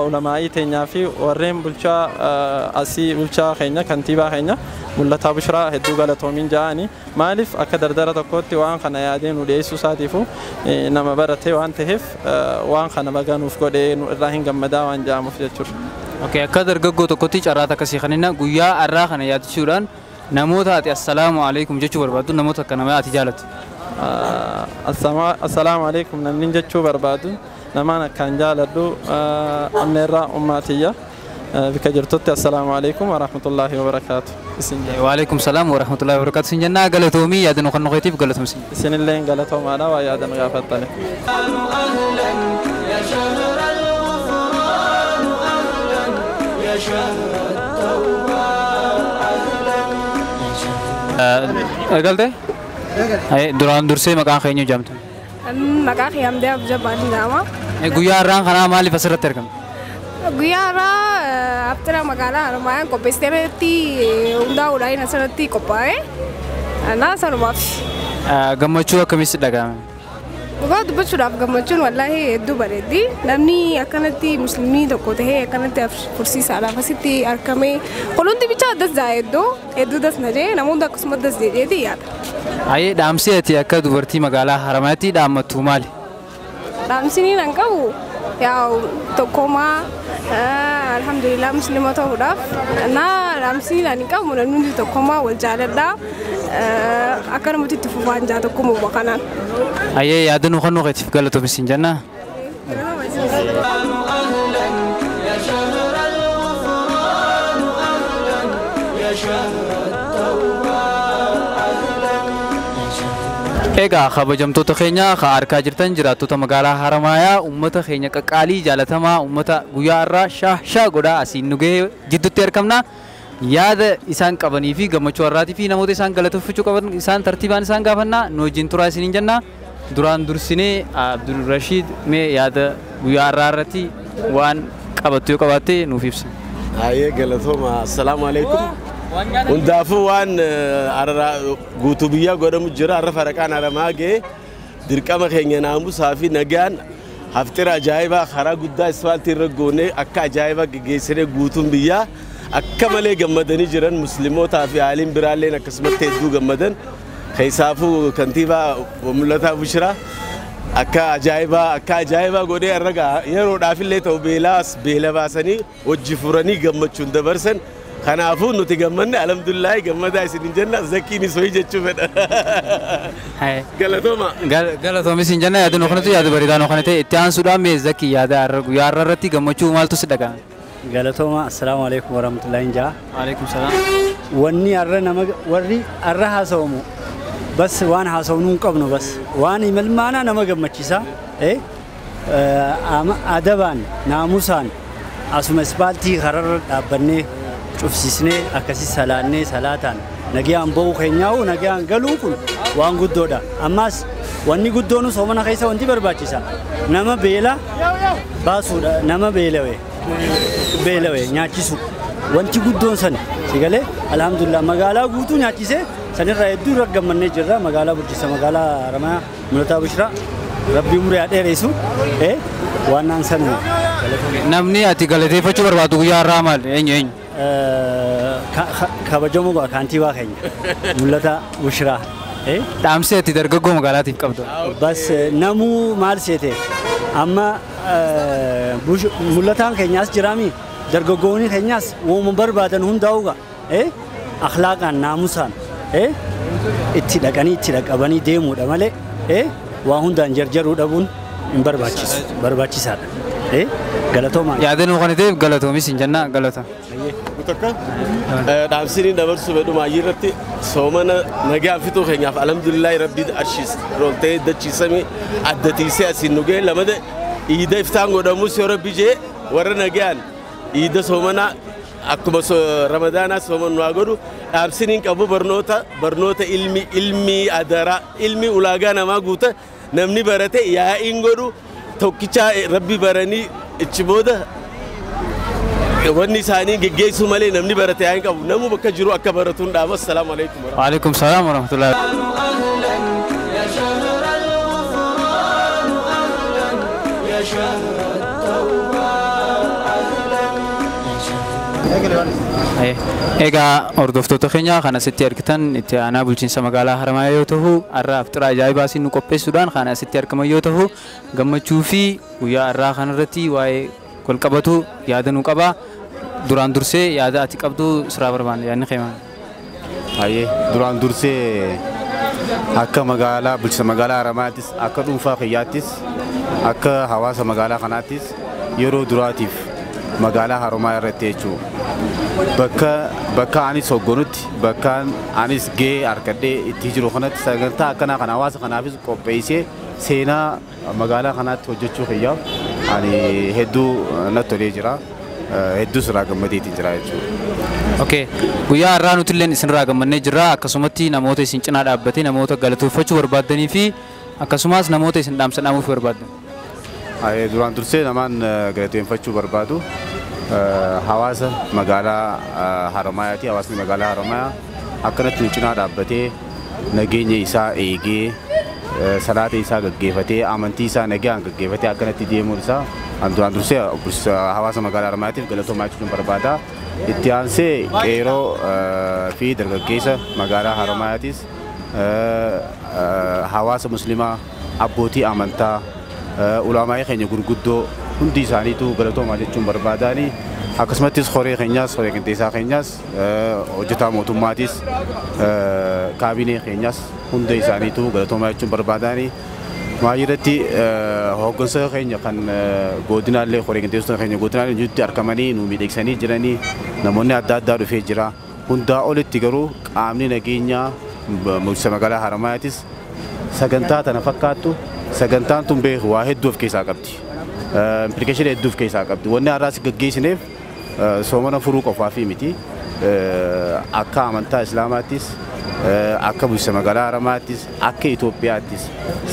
L: ulamaa'ii teenyaa fi warreen bulchaa asii bulchaa keenya kantiibaa keenya Mul'ataa Bushiraa hedduu galatoomiin ja'anii maaliif akka dardara tokkotti waan kana yaadee nu dhiyeessuu isaatiifu nama baratee waan ta'eef waan kana baganuuf godhee nu irraa hin gammadaa waan ja'amuuf jechuudha.
J: Okay, akka dargaggoo tokkotti carraa akkasii kanina guyyaa har'aa kana yaadachuudhaan namoota ati assalaamu alaikum jechuu barbaaddu namoota akka nama ati jaalattu.
L: Assalaamu alaikum namni jechuu barbaadu namaan akkaan jaaladhu onneerraa ummaatiyya. Bika jirtutti assalaamu alaikum wa rahmatullahi wa barakaatu.
J: Wa alaikum salaam wa rahmatullahi wa barakaatu. Sin jennaa galatoomii yaada nu kan nuqeetiif galatoomsi.
L: Isinillee galatoomaadha waa yaada nu gaafattani.
B: يا شهر الغفران أهلا يا شهر التوبة أهلا.
J: Eegalte? Duraan dursee maqaan keenya jedhamtu.
M: Maqaa kiyya Hamdee Abjabaa jedhama.
J: Guyyaa har'aan kanaa maaliif asirratti argamte?
M: Guyyaa har'aa aftira magaalaa Haramaayaan qopheessiteetti hundaa'uudhaan asirratti qophaa'e. Naa sanumaaf.
J: Gammachuu akkamitti dhaga'ame?
M: Dhugaa dubbachuudhaaf gammachuun wallaahi hedduu bareeddi. Namni akkanatti musliimii tokko tahee akkanatti fursiisaadhaaf asitti argamee kunuunti bicha das ja'a hedduu hedduu das na jee namoonni akkasuma das jedheeti yaada.
J: Ayyee dhaamsi ati akka dubartii magaalaa Haramayaatti dhaammattu maali?
M: Dhaamsi nan qabu yaa'u tokkummaa alhamdulillah muslima ta'uudhaaf naa dhaamsi nan qabu namni tokkummaa wal jaaladha akka namatti itti fufaan jaa tokkummaa kanaan.
J: Ayyee yaada nu kan nuqeetiif galatoomi siin jenna.
B: يا شهر الغفران أهلا يا شهر التوبة أهلا.
J: Egaa kabajamtoota keenya ka argaa jirtan jiraattota magaalaa Haramayaa uummata keenya qaqqaalii jaalatamaa uummata guyyaa har'aa shaah shaah godhaa asiin nu gahee jidduutti argamna. Yaada isaan qabanii fi gammachuu har'aatii fi namoota isaan galateeffachuu qaban isaan tartiibaan isaan gaafannaa nu wajjin turaa isiniin jenna. Duraan dursinee Abdulrashiid mee yaada guyyaa har'aa irratti waan qabattu yoo qabaatte nuuf ibsi.
N: Hayyee galatooma. Assalaamu alaikum. Hundaafuu waan guutuu biyyaa godhamu jira. Har'a faraqaan haramaa ga'e dirqama keenya naamusaa fi nagaan haftira ajaa'ibaa karaa guddaa isfaaltii irra goonee akka ajaa'ibaa geggeessinee guutuun biyyaa akka malee gammadanii jiran muslimootaa fi haaliin biraalleen akkasumatti hedduu gammadan. Keessaafuu kantiibaa Mul'ataa Bushiraa akka ajaa'ibaa godhee har'a yeroodhaaf illee ta'u beelaas beela baasanii hojii furanii gammachuun dabarsan. Kanaafuu nuti gammanne alhamdulillahi gammadaa isin jenna zakkiin isoo jechuu fedha. Galatooma.
J: Galatoomis hin jenna yaada nuuf yaada bareedaa nuuf ta'e itti aansuudhaan mee zakkii yaada guyyaa har'a irratti gammachuu maaltu si dhaga'ame?
O: Galatooma. Assalaamu alaikum warahmatullahi injaa.
J: Waalaikum salaam.
O: Wanni har'a nama warri har'a haasawamu bas waan haasawnu hin qabnu bas waan imalmaanaa nama gammachiisa adabaan naamusaan asuma ispaaltii kararra dhaabbannee cufsisnee akkasii salaannee salaataan nagayaan ba'uu keenyaa'u nagayaan galuun kun waan guddoodha. Ammas wanni guddoonu soomana keessa wanti barbaachisa nama beela baasuudha nama beelawe nyaachisu wanti guddoon san si galee alhamdulillah magaalaa guutuu nyaachisee sanirraa hedduu irra gammannee jirra. Magaalaa bulchiinsa magaalaa Haramayaa Mul'ataa Bushiraa Rabbi umurii haa dheeressu waan naan sana.
J: Namni ati galateeffachuu barbaadu guyyaa har'aa maal eenyu eenyu?
O: Kabajamoo kantiibaa keenya Mul'ataa Bushiraa.
J: Dhaamsi ati dargaggoo magaalaatiif qabdu.
O: Bas namuu maal seete amma mul'ataan keenyaas jiraami dargaggoonni keenyaas wooma barbaadan hundaa'uga akhlaaqaan naamusaan itti dhaqanii itti dhaqabanii deemuudha malee waa hundaan jarjaruu dhabuun hin barbaachisu barbaachisaadha. Galatoomaa.
J: Yaada nuu kana ta'eef galatoomis hin jenna galata.
N: Dhaamsiniin dabarsuu fedhu maayyii irratti soomana nagaan fixuu keenyaaf alhamdulillahi rabbii arshiis rooltee dachiisame adda tiisee asiin nu ga'e lamada iida iftaan godhamus yoo rabbi jee warra nagaan iida soomanaa akkuma ramadaanaa sooman waa godhu dhaamsiniin qabu barnoota ilmi adaraa ilmi ulaagaa namaa guuta namni barate yaa'iin godhu tokkicha rabbi baranii ichi booda wanni isaanii geggeessuu malee namni barate yaa'iin qabu namuu bakka jiru akka baratuun dhaaba. Assalaamu alaikum.
J: Waalaikum salaam warahmatullahi. Egaa hordoftoota keenya kan asitti argitan itti aanaa bulchiinsa magaalaa Haramayaa yoo ta'u har'a aftira ajaa'ibaa isin nu qopheessuudhaan kan asitti argaman yoo ta'u gammachuu fi guyyaa har'aa kanarratti waa'ee walqabatu yaada nu qaba. Duraan dursee yaada ati qabdu siraa barbaanna yaadni kee maali?
P: Hayyee duraan dursee akka magaalaa bulchiinsa magaalaa Haramayaattis akka dhuunfaa kiyyaattis akka hawaasa magaalaa kanaattis yeroo duraatiif magaalaa Haramayaa irratti jechuudha. Bakka anis hogganutti bakka anis gahee harkadhee itti jiru kanatti sagantaa akkanaa kana hawaasa kanaafis qopheessee seenaa magaalaa kanaatti hojjechuu kiyyaaf ani hedduu natti tolee jira. Hedduu sirraa gammadeetiin jira jechuudha.
J: Okay. Guyyaa har'aa nuti illee isinirraa gammannee jirra. Akkasumatti namoota isin cinaa dhaabbatee namoota galateeffachuu barbaaddanii fi akkasumas namoota isin dhaamsa dhaamuuf barbaaddan.
P: Duraan dursee namaan galateeffachuu barbaadu hawaasa magaalaa Haramayaati. Hawaasni magaalaa Haramayaa akkanatti nu cinaa dhaabbatee nageenya isaa eegee salaata isaa gaggeeffatee amantii isaa nagaan gaggeeffatee akkanatti deemuun isaa duraan dursee hawaasa magaalaa Haramayaatiif galatoomaa jechuun barbaada. Itti aansee qeeroo fi dargaggeessa magaalaa Haramayaatis hawaasa musliimaa abbootii amantaa ulamaa'ii keenya gurguddoo hundi isaaniitu galatoomaa jechuun barbaadaani. Akkasumattis horee keenyaas horee qindeessaa keenyaas hojjetaa mootummaatis kaabinee keenyaas hunda isaaniitu galatoomaa jechuun barbaadaani. Maayirratti hooggansa keenya kan godinaalee horee qindeessitoota keenya godinaalee jirutti argamanii nu miidhagsanii jiranii namoonni adda addaa dhufee jira. Hundaa olitti garuu qaamni nageenyaa bulchiinsa magaalaa Haramaayatis sagantaa tana fakkaattu sagantaan tun beeku waa hedduu of keessaa qabdi. Implikeeshinii hedduu of keessaa qabdi. Wanni har'aas gaggeessineef Soomana furuu qofaafi miti. Akka amantaa Islaamaattis, akka bulchiinsa magaalaa Haramaattis, akka Itoophiyaattis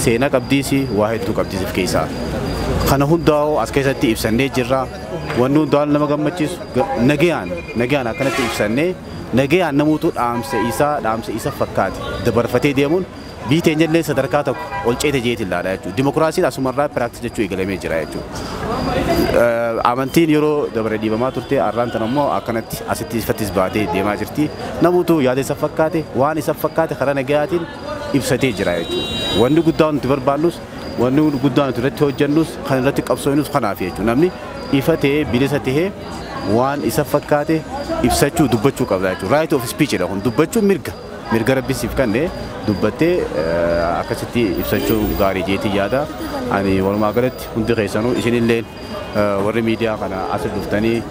P: seenaa qabdiis, waa hedduu qabdiis of keessaa. Kana hundaa'u as keessatti ibsannee jirra. Wanni hundaa'u nama gammachiisu nagayaan akkanatti ibsannee nagayaan namoota dhaamsa isa fakkaate dabarfatee deemuun biyyi teenya illee sadarkaa tokko ol ceete jeetiin ilaala jechuudha. Dimokiraasiin asumarraa practice jechuu eegalamee jira jechuudha. Amantiin yeroo dabare dhiibamaa turte, har'aan tan ammoo akkanatti asitti ifattis baatee deemaa jirti. Namoota yaada isa fakkaate, waan isa fakkaate karaa nagayaatiin ibsatee jira jechuudha. Wanni guddaan nuti barbaannus, wanni guddaan nuti irratti hojjennus, kan irratti qabsoofnus kanaaf jechuudha. Namni ifa ta'ee, bilisa ta'ee, waan isa fakkaate ibsachuu, dubbachuu qabda jechuudha. Right of speech jedha kun, dubbachuun mirga. Mirga rabbi siif kenne dubbattee akkasitti ibsachuu gaarii jeetii yaada. Ani walumaa galatti hundi keessanuu, isinillee warri miidiyaa kana as dhuftanii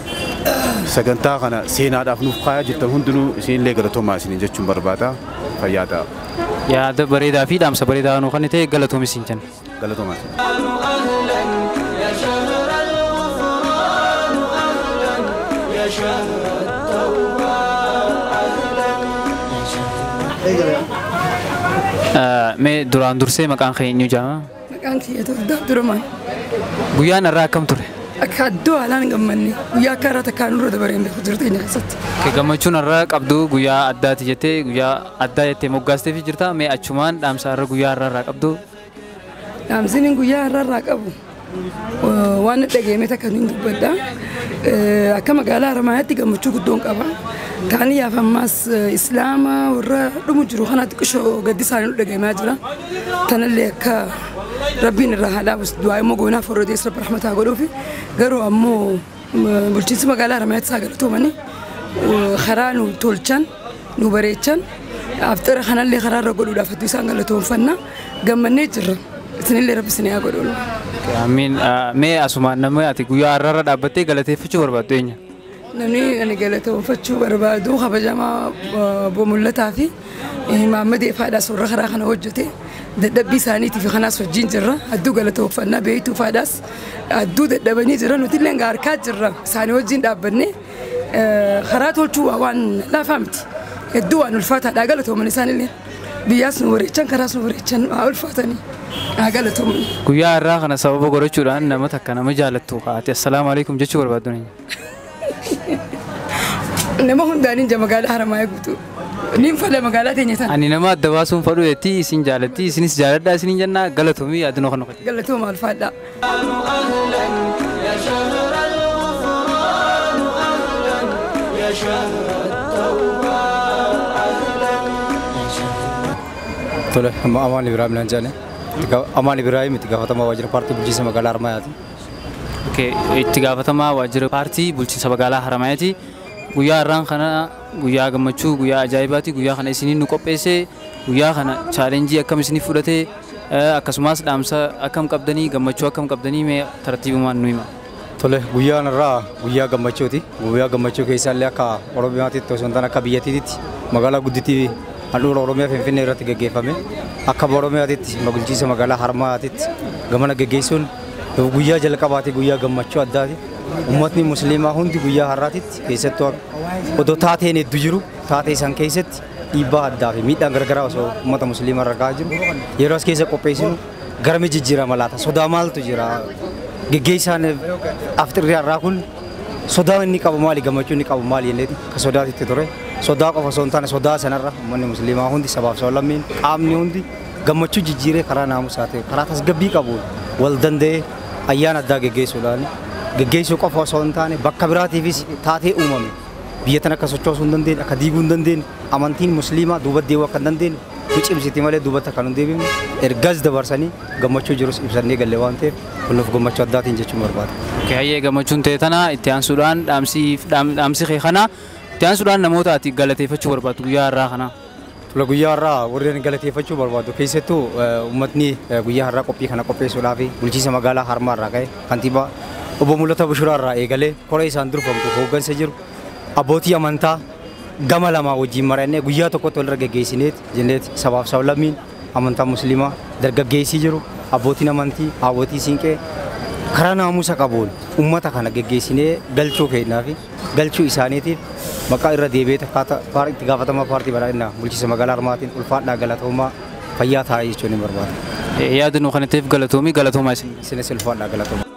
P: sagantaa kana seenaadhaaf nuuf kaayaa jirtan hundinuu, isinillee galatoomaa isiniin jechuun barbaada. Fayyaa ta'a.
J: Yaada bareedaa fi dhaamsa bareedaa nuu kan ta'e, galatoomi siin jenna.
P: Galatoomaa.
B: أهلا يا شهر الغفران، أهلا يا شهر التوبة، أهلا.
J: Mee duraan dursee maqaan kee eenyu jedhama?
Q: Maqaan kiyya Toldaa Abdurrahman.
J: Guyyaan har'aa akkam ture?
Q: Akka addoo haalaan gammanne, guyyaa akka irraa takkaan nurra dabareen beeku jiru teenya keessatti.
J: Gammachuun har'aa qabdu guyyaa addaati jettee, guyyaa addaa jettee moggaasteef jirta. Mee achumaan dhaamsa har'a guyyaa har'aa irraa qabdu?
Q: Dhaamsiniin guyyaa har'aa irraa qabu waan dhageeme takka niin dubbadha. Akka magaalaa Haramayaatti gammachuu guddoon qaba. Taaniyaaf ammaas Islaama warra dhumu jiru kanatti qishoo gaddi isaanii nu dhagahamaa jira. Tanallee akka Rabbiin irraa haa dhaabus du'aa immoo goonaaf, warra odeessa Rabbi rahmataa godhuufi, garuu ammoo bulchiinsi magaalaa Haramayaatti isaa galatoomanii karaa nu tolchan, nu bareechan, aftara kanallee karaa irra godhuudhaaf hedduu isaan galatoonfanna, gammannee jirra. Isinillee Rabbi isin haa godhu.
J: Amiin. Mee asumaan namni ati guyyaa har'aarra dhaabbattee galateeffachuu barbaaddu eenyu?
Q: Namni ani galatoonfachuu barbaadu kabajamaa obbo Mul'ataa fi Maammadee Faadhaas, warra karaa kana hojjete, dadhabbii isaaniitii fi kanaas wajjin jirra. Hedduu galatoonfannaa, beeytuu Faadhaas hedduu dadhabanii jira. Nuti illee harkaa jirra, isaanii wajjin dhaabbannee karaa tolchuu waan laafaa miti. Hedduu waan ulfaataadha, galatooman isaanillee. Biyyaas nu bareechan, karaas nu bareechan, haa ulfaatanii, haa galatooman.
J: Guyyaa har'aa kana sababa godhachuudhaan nama takka nama jaalattu haati assalaamu alaikum jechuu barbaaddu eenyu?
Q: Nama hundaan hin magaalaa Haramayaa guutuu. Niin fala magaalaa teenya sana.
J: Ani nama adda baasuun fadhu jetti, isin jaalatti, isinis jaaladhaa isiniin jennaa, galatoomii yaadinoo kan nuqate.
Q: Galatooma, alfaadhaa.
B: أهلا يا شهر الغفران، أهلا يا شهر التوبة، أهلا.
R: Tole, amma Amaan Ibrahim naan jedhani. Amaan Ibrahim, itti gaafatamaa waajjira paartii bulchiinsa magaalaa Haramayaati.
J: Okay, itti gaafatamaa waajjira paartii bulchiinsa magaalaa Haramayaati. Guyyaa har'aan kana guyyaa gammachuu, guyyaa ajaa'ibaati. Guyyaa kana isiniin nu qopheesse, guyyaa kana challenge akkam isinii fudhate, akkasumas dhaamsa akkam qabdanii, gammachuu akkam qabdanii, mee tartiibumaan nu hima.
R: Tole, guyyaan irraa guyyaa gammachuuti. Guyyaa gammachuu keessaallee akka Oromiyaatti osoo hin taane akka biyyattiitti magaalaa guddittii handhuura Oromiyaa Finfinnee irratti gaggeeffame. Akka Oromiyaatitti bulchiinsa magaalaa Haramayaatitti gamana gaggeessuun guyyaa jalqabaati, guyyaa gammachuu addaati. Uummatni musliimaa hundi guyyaa har'aatitti keessattuu odoo taateen hedduu jiru, taatee isaan keessatti dhiibbaa addaa fi miidhaan garagaraa osoo uummata musliimaa irra gahaa jiru, yeroo as keessa qopheessinu garami jijjiirama laata, sodaa maaltu jira, geggeessaan afxirri har'aa kun sodaa inni qabu maali, gammachuu inni qabu maali jenneeti ka sodaatitti ture. Sodaa qofa osoo hin taane, sodaa sanarra uummanni musliimaa hundi, sabaaf sablammiin, qaamni hundi gammachuu jijjiiree karaa naamusaa ta'e, karaa tasgabbii qabuun wal danda'ee ayyaana addaa geggeessuudhaan, geggeessuu qofa osoo hin taane bakka biraatiifis taatee uumame biyya tana akka sochoosuu hin dandeenye, akka diiguu hin dandeenye, amantiin musliimaa duuba deemuu akka hin dandeenye, nu cimsiti malee duubatti akka nu hin deebifne ergas dabarsanii gammachuu jirus ibsannee galle waan ta'eef, kun nuuf gammachuu addaatiin jechuun barbaada.
J: Hayyee, gammachuun ta'e tana itti aansuudhaan dhaamsi kee kana, itti aansuudhaan namoota ati galateeffachuu barbaaddu guyyaa har'aa kana.
R: Tole, guyyaa har'aa warreen galateeffachuu barbaadu keessattuu uummatni guyyaa har'aa qophii kana qopheessuudhaaf bulchiinsa magaalaa Harmaa irraa ka'e, kantiibaa obbo Mul'ataa Bushuraa irraa eegalee koree isaan durfamtu hooggansa jiru, abbootii amantaa gama lamaa wajjin mari'annee guyyaa tokkotti walirra geggeessineet jenneeti, sabaaf sablammiin amantaa musliimaa, dargaggeessii jiru, abbootiin amantii, haawwotii siinqee Karaa naamusa qabuun uummata kana geggeessinee galchuu keenyaa fi galchuu isaaniitiif maqaa irra deebi'ee akkaataa itti gaafatamaa paartii badhaadhinaa bulchiinsa magaalaa Harmaatiin ulfaadhaa galatoomaa fayyaa taa'aa jechuun ni barbaada.
J: Yaada nu kanatteef galatoomii galatoomaa isin.
R: Isinis ulfaadhaa galatoomaa.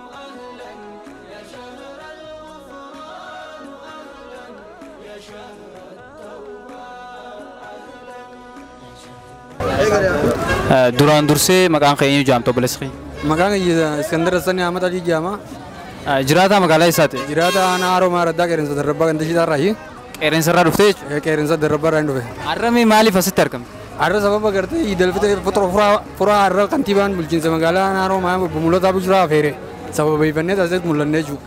J: Duraan dursee maqaan kee eenyu jaamta obboleessi kee?
S: Maqaan kiyya Iskandar Hassanii Ahmad Alii jaama.
J: Jiraataa magaalaa eessaati?
S: Jiraataa aanaa Haroo Raddaa Qeerransa Darrabbaa ganda Shiitaarraayi.
J: Qeerransa irraa dhuftee jechuudha?
S: Qeerransa Darrabbaa irraa hin dhufe.
J: Har'a mee maaliif asitti argamte?
S: Har'a sababa gartee Iidal Fixir furaa har'a kantiibaan bulchiinsa magaalaa aanaa Haroo Obbo Mul'ataa Bushiraa afeere sababeeffannee asitti mul'annee jechuudha.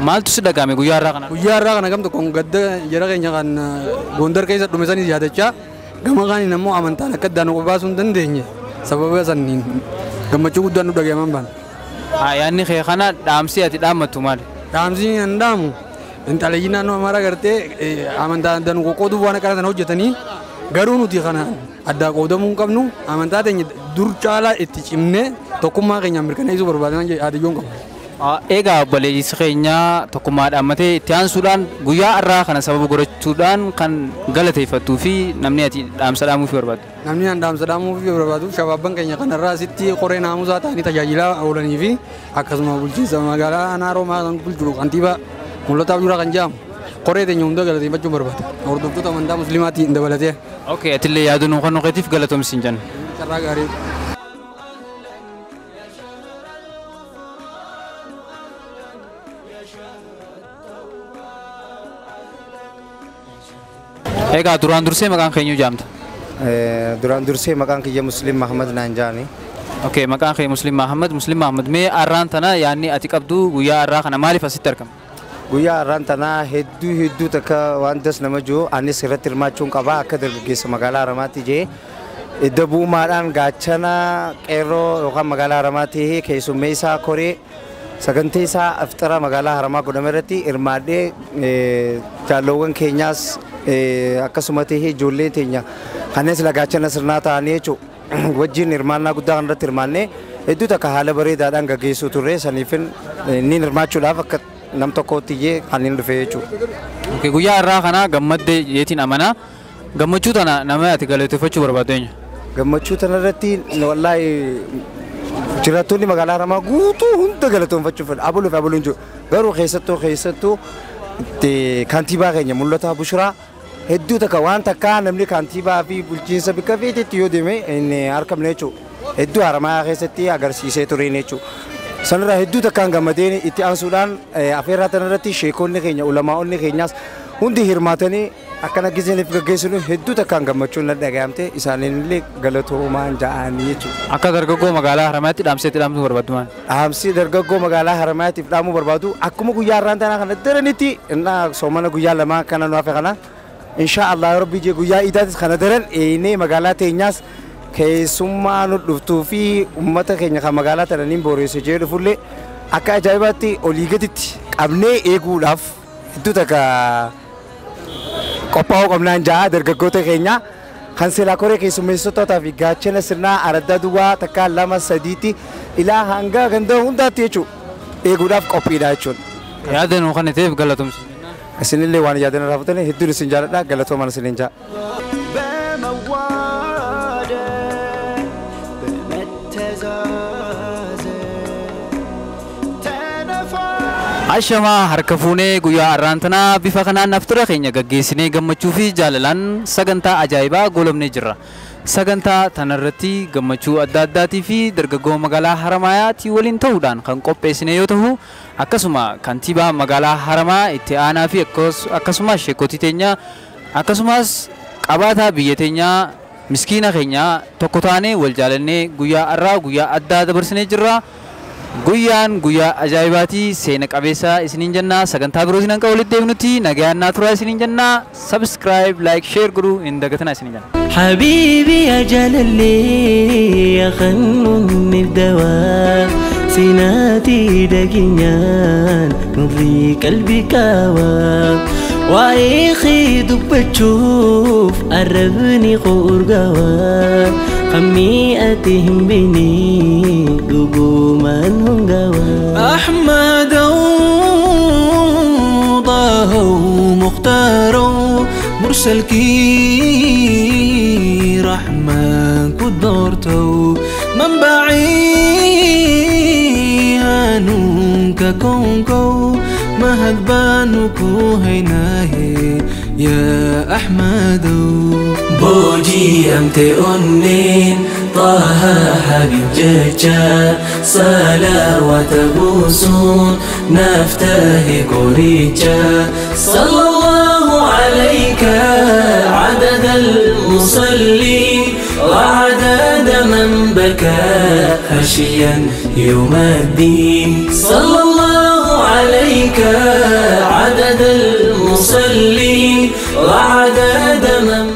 J: Maaltu si dhagahame guyyaa har'aa kana?
S: Guyyaa har'aa kana gam tokkoon gadda jara keenya kan Gondar keessa dhume sanis yaadachaa gama kaaniin ammoo amantaan akka addaan nu baasuu hin dandeenye sababa saniin gammachuu guddaan nu dhagahaman baana.
J: Yaadni kee kana dhaamsi ati dhaammattu maali?
S: Dhaamsi an dhaamu intalayyi naannoo Amaaraa gartee amantaa addaan nu qoqqooduuf waan akkana sana hojjetanii garuu nuti kana addaa qoodamuu hin qabnu amantaa teenya dur caalaa itti cimnee tokkummaa keenya mirkaneessuu barbaadan yaadiyyoon qabu.
J: Egaa obboleessi keenya tokkummaa dhaammatee itti aansuudhaan guyyaa har'aa kana sababa godhachuudhaan kan galateeffattuu fi namni ati dhaamsa dhaamuuf barbaaddu.
S: Namni an dhaamsa dhaamuuf barbaadu shabaabban keenya kanarraa asitti qoree naamusaa ta'anii tajaajilaa oolanii fi akkasuma bulchiinsa magaalaa aanaa Haroo kan bulchu kantiibaa Mul'ataa Bushiraa kan jedhamu qoree teenya hunda galateeffachuu barbaada. Hordoftoota amantaa musliimaatiin dabalatee.
J: Okay, atillee yaaduu nu kan nuqeetiif galatoomsi hin jennu.
S: Carraa gaarii.
J: Egaa duraan dursee maqaan kee eenyu jaamta?
T: Duraan dursee maqaan kiyya Muslim Mahamad naan jaani.
J: Okay, maqaan kee Muslim Mahamad. Muslim Mahamad mee har'aan tana yaadni ati qabdu guyyaa har'aa kana maaliif asitti argamta?
T: Guyyaa har'aan tana hedduu hedduu takka waan das nama jiru anis irratti hirmaachuun qaba akka dargaggeessa magaalaa Haramaatti jee idda bu'umaadhaan gaachana qeerroo yookaan magaalaa Haramaatti keessummeessaa koree sagantaa isaa aftara magaalaa Haramaa godhame irratti hirmaadhee jaalloowwan keenyaas akkasuma ta'ee ijoollee teenya kanneen sila gaachana sirnaa ta'anii jechuudha wajjin hirmaannaa guddaa kanarratti hirmaannee hedduu takka haala bareedaadhaan gaggeessuu turre saniifin inni hirmaachuudhaaf akka nam tokkootti iyyee kan inni dhufe jechuudha.
J: Guyyaa har'aa kana gammadde jeetiin amanaa gammachuu tana nama ati galateeffachuu barbaaddu eenyu?
T: Gammachuu tanarratti wallaahi jiraattonni magaalaa Haramaa guutuu hunda galatoonfachuu fedha. Abaluu fi abaluun jiru. Garuu keessattuu kantiibaa keenya Mul'ataa Bushiraa hedduu takka waan takkaa namni kantiibaa fi bulchiinsa bakka feetetti yoo deeme hin argamne jechuudha. Hedduu Haramaa keessatti agarsiisee tureen jechuudha. Sanarraa hedduu takkaan gammadeen itti aansuudhaan afeerraa tanarratti sheekonni keenya ulamaa'onni keenyaas hundi hirmaatanii akkana gisaniif gaggeessinu hedduu takkaan gammachuun na dhaga'amte isaaniin galatoomaan ja'anii jechuudha.
J: Akka dargaggoo magaalaa Haramaatti dhaamseetti dhaamsuu barbaaddu maali?
T: Dhaamsi dargaggoo magaalaa Haramaatiif dhaamuu barbaadu akkuma guyyaa har'aan tanaa kana daranitti innaa soomana guyyaa lamaa kana nu hafe kana insha Allah rabbi jee guyyaa iidaatis kana daran eenee magaalaa teenyaas keessummaa nu dhuftuu fi uummata keenya kan magaalaa tananiin boreesse jee dhufullee akka ajaa'ibaatti olii gaditti qabnee eeguudhaaf hedduu takka qophaa'uu qabnaan ja'a dargaggoota keenya kan silaa koree keessummeessitootaa fi gaachana sirnaa araddaa duwwaa takka lama sadiitti ilaa hanga ganda hundaatti jechuudha eeguudhaaf qophiidha jechuudha.
J: Yaada nuu kan ta'eef galatoomsi.
T: Isinillee waan yaadana raafatanii hedduun isin jaaladha galatoomaan isiniin ja'a.
J: Ashamaa harka fuunee guyyaa har'aan tanaa bifa kanaan aftira keenya gaggeessinee gammachuu fi jaalalaan sagantaa ajaa'ibaa goolabnee jirra. Sagantaa tanarratti gammachuu adda addaatii fi dargaggoo magaalaa Haramaayaatti waliin ta'uudhaan kan qopheessine yoo ta'u akkasuma kantiibaa magaalaa Haramaa itti aanaa fi akkasumas sheekotii teenya akkasumas qabaataa biyya teenyaa miskiina keenya tokko taanee wal jaalannee guyyaa har'aa guyyaa addaa dabarsinee jirra. Guyyaan guyyaa ajaa'ibaatii seena qabeessa isiniin jennaa sagantaa biroo isiniin walitti deebinutti nagayaan naa turaa isiniin jennaa subscribe like share godhuu hin dagatinaa isiniin jenna.
C: حبيبي يا جلالي يا خنون الدواء سيناتي دقينيان نضي قلبي كوا Waa'ee dubbachuuf arrabni qorgawa Kamii ati hin beekne dhugumaan hongawa
B: أحمد طه مختار مرسل كي رحمن كدرتو منبعي هانونك كونكو مهدبانكو هيناهي يا أحمد
C: بوجي أمتي أنين طه حبيب ججا صلاة بوسون نفته كوريجا صلى الله عليك عدد المصلين وعدد من بكى خشيا يوم الدين صلى الله عليك عدد المصلين وعدد من